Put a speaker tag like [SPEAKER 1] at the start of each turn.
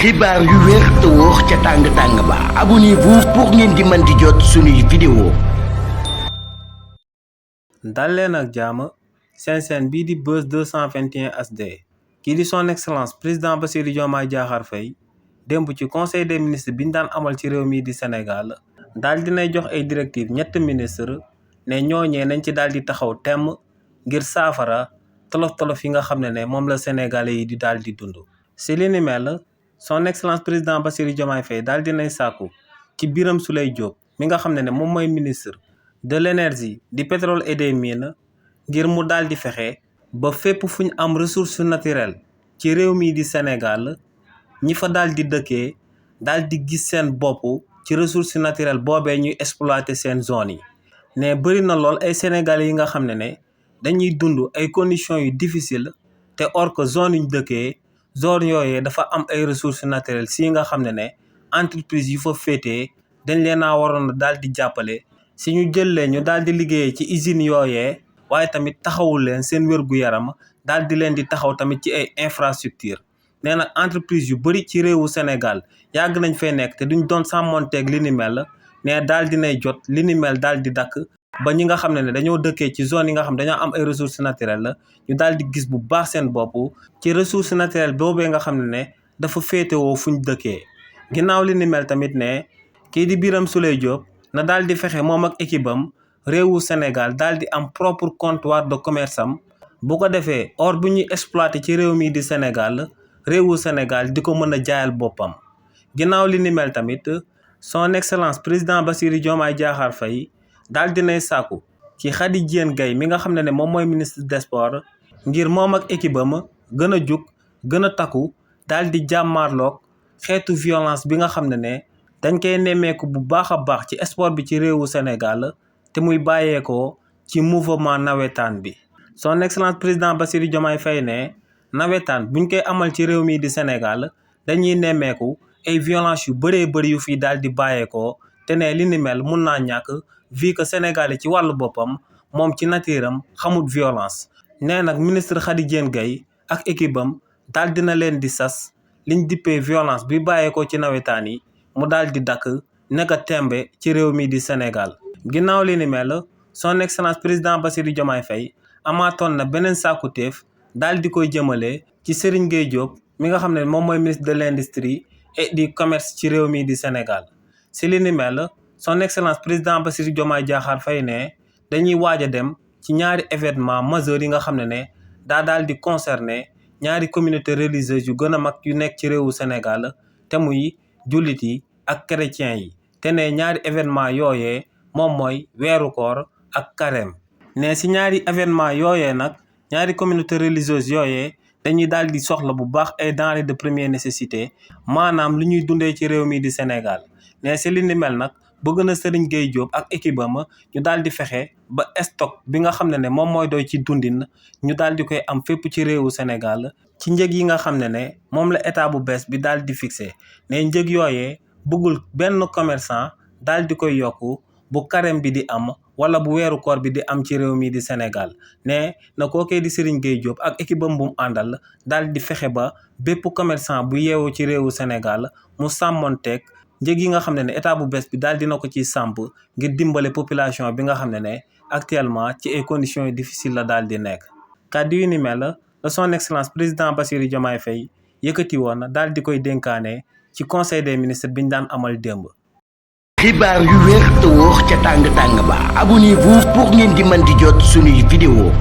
[SPEAKER 1] xibaar yu wér te wóor ca tàng-tàng ba abonnez-vous pour ngeen di mën di jot suñuy vidéo.
[SPEAKER 2] dal leen ak jàmm seen bii di Buzz 221 HD kii di son excellence président Bassirou Diomaye Diakhar Faye démb ci conseil des ministres bi ñu daan amal ci réew mii di Sénégal daal dinay jox ay directives ñetti ministre ne ñooñee nañ ci daal di taxaw temm ngir saafara tolof-tolof yi nga xam ne moom la sénégalais yi di daal di dund. si li ni mel son excellence président Bassirou Diomaye Faye daal dinay sàkku ci Birame Souleye Diop mi nga xam ne moom mooy ministre de l'énergie du pétrole et des mines ngir mu daal di fexe ba fépp fu ñu am ressource naturelle ci réew mii di Sénégal ñi fa daal di dëkkee daal di gis seen bopp ci ressource naturelle boobee ñuy exploiter seen zone yi. ne bëri na lool ay sénégalais yi nga xam ne dañuy dund ay conditions yu difficile te or que zone yu ñu dëkkee zone yooyee dafa am ay ressources naturelles si nga xam ne entreprise yu fa féetee dañ leen a waroon daal di jàppale si ñu jël leen ñu daal di liggéeyee ci usines yooyee waaye tamit taxawul leen seen wér-gu-yaram daal di leen di taxaw tamit ci ay infrastructure nee na entreprise yu bëri ci réewu Sénégal yàgg nañ fay nekk te duñ doon sàmmonteeg li ni mel ne daal dinay jot li ni mel daal di dakk ba ñi nga xam ne dañoo dëkkee ci zone yi nga xam dañoo am ay ressources naturelles la ñu daal di gis bu baax seen bopp ci ressource naturelle boobee nga xam ne dafa féetewoo fuñ dëkkee. ginnaaw li ni mel tamit ne kii di Birame Souleye Diop na daal di fexe moom ak équipe am réewu Sénégal daal di am propre comptoir de commerce am bu ko defee or bu ñuy exploité ci réew mii di Sénégal réewu Sénégal di ko mën a jaayal boppam. ginnaaw li ni mel tamit son excellence président Bassirou Diomaye Diakhar Faye daal dinay sàkku ci Khady Diène Gaye mi nga xam ne moom mooy ministre des sports ngir moom ak équipe am gën a jug gën a takku daal di jàmmaarloog xeetu violence bi nga xam ne dañ koy nemmeeku bu baax a baax ci sport bi ci réewu Sénégal te muy bàyyeekoo ci mouvement nawetaan bi. son excellence président Bassirou Diomaye Faye ne nawetaan buñ koy amal ci réew mii di Sénégal dañuy nemmeeku ay violence yu bëree bëri yu fii daal di bàyyeekoo te ne li ni mel mun naa ñàkk vu que Sénégal ci wàllu boppam moom ci natiiram xamut violence. nee nag ministre Khady Diène Gaye ak équipe am daal dina leen di sas liñ dippee violence bi bàyyeekoo ci nawetaan yi mu daal di dakk naka tembe ci réew mii di Sénégal. ginnaaw li ni mel son excellence président Bassirou Diomaye Faye amaatoon na beneen sàkkuteef daal di koy jëmale ci Serigne Gueye Diop mi nga xam ne moom mooy ministre de l'industrie et du commerce ci réew mii di Sénégal. si li ni mel son excellence président Bassirou Diomaye Diakhar Faye ne dañuy waaj a dem ci ñaari événement majeurs yi nga xam ne daal di concerné ñaari communauté religieuse yu gën a mag yu nekk ci réewu Sénégal te muy jullit yi ak chrétiens yi te ne ñaari événement yooyee moom mooy weeru koor ak carême. ne si ñaari événement yooyee nag ñaari communauté religieuse yooyee dañuy daal di soxla bu baax ay denrées de première nécessité maanaam lu ñuy dundee ci réew mii di Sénégal. ne si li ni mel nag bëgg na Serigne Gueye Diop ak équipe am ñu daal di fexe ba stock bi nga xam ne moom mooy doy ci dundin ñu daal di koy am fépp ci réewu Sénégal ci njëg yi nga xam ne moom la état bu bees bi daal di fixé. ne njëg yooyee bëggul benn commerçant daal di koy yokku bu carême bi di am wala bu weeru koor bi di am ci réew mii di Sénégal. ne na kookee di Serigne Gueye Diop ak équipe am bu mu àndal daal di fexe ba bépp commerçant bu yeewu ci réewu Sénégal mu sàmmonteeg njëg yi nga xam ne état bu bees bi daal dina ko ci samp ngir dimbale population bi nga xam ne actuellement ci ay conditions yu difficiles la daal di nekk. kàddu yu ni mel la son excellence président Bassirou Diomaye Faye yëkkati woon daal di koy dénkaane ci conseil des ministres bi ñu daan amal démb.
[SPEAKER 1] xibaar yu wér te wóor ca tàng-tàng ba abonnez-vous pour ngeen di mën di jot suñuy vidéo.